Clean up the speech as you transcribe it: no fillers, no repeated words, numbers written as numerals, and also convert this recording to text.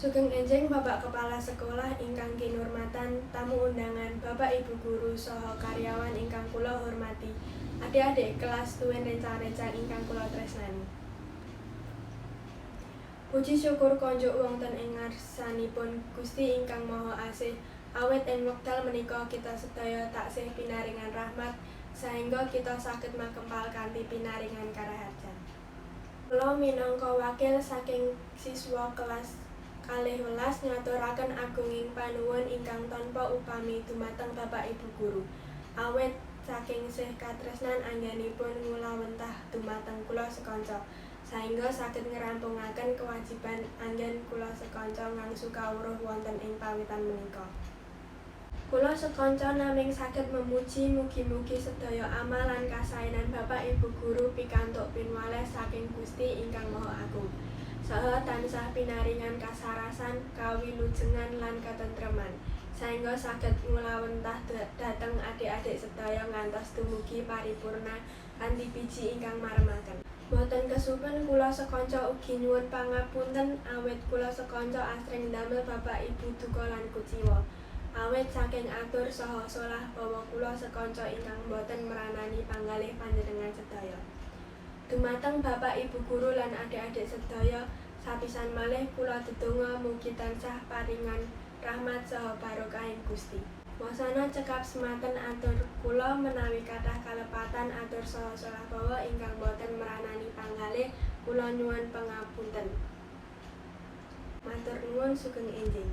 Sugeng enjing Bapak Kepala Sekolah ingkang kinurmatan, tamu undangan, Bapak Ibu guru saha karyawan ingkang kula hormati, adik-adik kelas tuwin rencang-rencang ingkang kula tresnani. Puji syukur konjuk wonten ing ngarsanipun Gusti ingkang Maha Asih, awit ing wekdal menika kita sedaya taksih pinaringan rahmat sahingga kita saged makempal kanthi pinaringan karaharjan. Kula minangka wakil saking siswa kelas 12 ngaturaken agunging panuwun ingkang tanpa upami dumateng Bapak Ibu guru. Awit saking sih katresnan anggenipun ngulawentah dumateng kula sekanca, sahingga saged ngrampungaken kewajiban anggen kula sekanca ngangsu kawruh wonten ing pawitan menika. Kula sekanca naming saged memuji mugi-mugi sedaya amal lan kasaenan Bapak Ibu guru pikantuk pinwales saking Gusti ingkang Maha Agung. Saha tansah pinaringan kasarasan, kawilujengan lan katentreman, sahingga saged ngulawentah dhateng adik-adik sedaya ngantos dumugi paripurna kanthi biji ingkang maremaken. Boten kesupen kula sekanca ugi nyuwun pangapunten awit kula sekanca asring ndamel Bapak Ibu duka lan kuciwa. Awit saking atur saha solah bawa kula sekanca ingkang boten mranani panggalih panjenengan sedaya. Dumateng Bapak Ibu guru lan adik-adik sedaya, sapisan malih kula dedonga mugi tansah paringan rahmat saha barokahing Gusti. Wasana cekap semanten atur kula, menawi kathah kalepatan atur saha solah bawa ingkang boten mranani panggalih, kula nyuwun pangapunten. Matur nuwun, sugeng enjing.